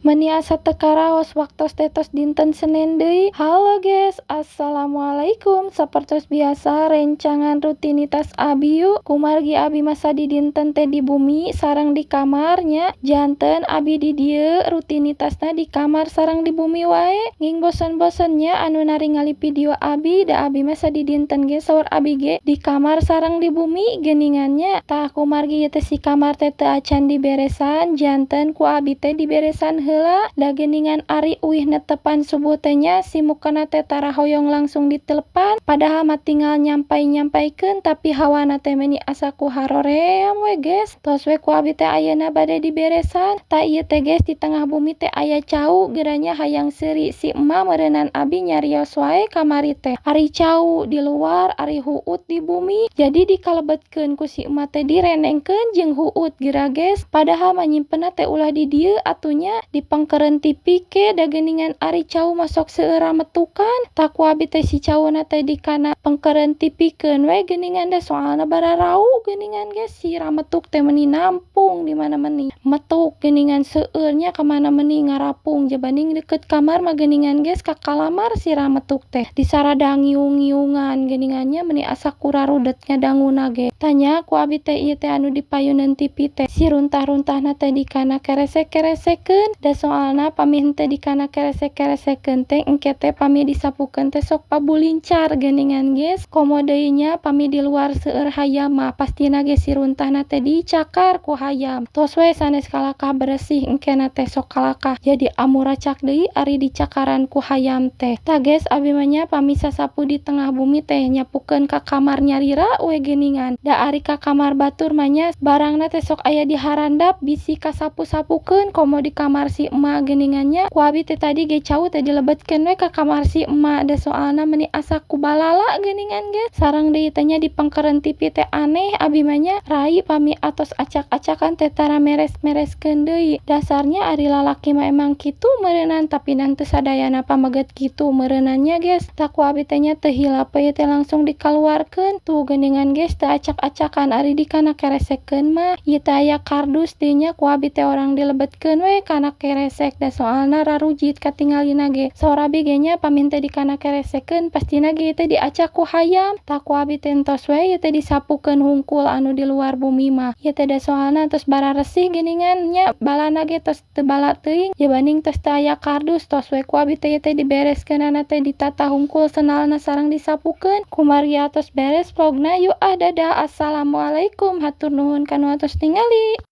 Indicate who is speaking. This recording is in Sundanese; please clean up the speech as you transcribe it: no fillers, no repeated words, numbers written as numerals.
Speaker 1: Meni asa teu karaos waktos teh tos dinten Senen deui. Halo guys, assalamualaikum. Sapertos biasa rencangan rutinitas abi yuk. Kumargi abi mah sadidinten teh di bumi sareng di kamar nya. Janten abi di dieu rutinitasna di kamar sareng di bumi wae. Nging bosen-bosen nya anu naringali video abi, da abi mah sadidinten ge saur abi ge di kamar sareng di bumi geuningan nya. Tah, kumargi ieu teh si kamar teh teu acan diberesan, janten ku abi teh diberesan heula. Da geuningan ari uih netepan subuh teh nya, si mukena teh tara hoyong langsung ditelepan, padahal mah tinggal nyampai-nyampaikeun, tapi hawana teh meuni asa ku haroream we, guys. Tos we ku abi teh ayeuna bade diberesan. Tah, ieu teh, guys, di tengah bumi teh aya cau geura nya, hayang seuri si emak meureunan. Abi nyarios wae kamari teh, ari cau di luar, ari huut di bumi, jadi dikalebetkeun ku si emak teh, direnengkeun jeung huut geura, guys. Padahal mah nyimpenna teh ulah di dieu atuh nya, di pengkeureun TV ke, da geuningan ari cau mah sok seueur rametukan. Tah, ku abi teh si cauna teh di kana pengkeureun TV keun we geuningan, da soalna bararau geuningan, guys. Si rametuk teh meuni nampung di mana meuni metuk geuningan, seueur nya ka mana meuni ngarapung, jabanding deukeut kamar mah geuningan, guys, ka kalamar si rametuk teh disarada ngiung-ngiungan geuningan nya, meuni asa ku rarudet ngadanguna ge. Tah nya, ku abi teh ieu teh anu di payuneun TV teh si runtah-runtahna teh dikana keresek-keresekeun, da soalna pami henteu dikana keresek-keresekeun teh, engke teh pami disapukeun teh sok pabulincar geuningan, guys. Komo deui nya pami di luar seueur hayam mah, pastina ge si runtahna teh dicakar ku hayam. Tos we sanes kalakah beresih, engkena teh sok kalakah jadi amuracak deui ari dicakaran ku hayam teh. Tah guys, abi mah nya pami sasapu di tengah bumi teh nyapukeun ka kamar nyalira we geuningan, da ari ka kamar batur mah nya barangna teh sok aya di harandap, bisi kasapu-sapukeun, komo di kamar si emak geuningan nya. Ku abi teh tadi ge cau teh dilebetkeun we ka kamar si emak, da soalna meuni asa ku balala geuningan, guys. Sareng deui teh nya di pengkeureun TV teh aneh abi mah nya, rai pami atos acak-acakan teh tara meres-mereskeun deui. Dasarnya ari lalaki mah emang kitu meureunan, tapi teu sadayana pameget kitu meureunan nya, guys. Tah, ku abi teh nya teu hilap we teh langsung dikaluarkeun tuh geuningan, guys, teu acak-acakan ari dikana keresekeun mah. Ieu teh aya kardus deui nya, ku abi teh urang dilebetkeun we kana keresek, da soalna rarujit katingalina ge. Saur abi ge nya pami henteu dikana keresekeun, pastina ge ieu teh diacak ku hayam. Tah, ku abi teh entos we ieu teh disapukeun hungkul anu di luar bumi mah ieu teh, da soalna tos bararesih geuningan nya, balana ge tos teu bala teuing jabanding tos teu aya kardus. Tos we ku abi teh ieu teh dibereskeunana teh, ditata hungkul sendalna sareng disapukeun. Kumargi atos beres vlogna, yuk ah, dadah, assalamualaikum, hatur nuhun kanu atos ningali.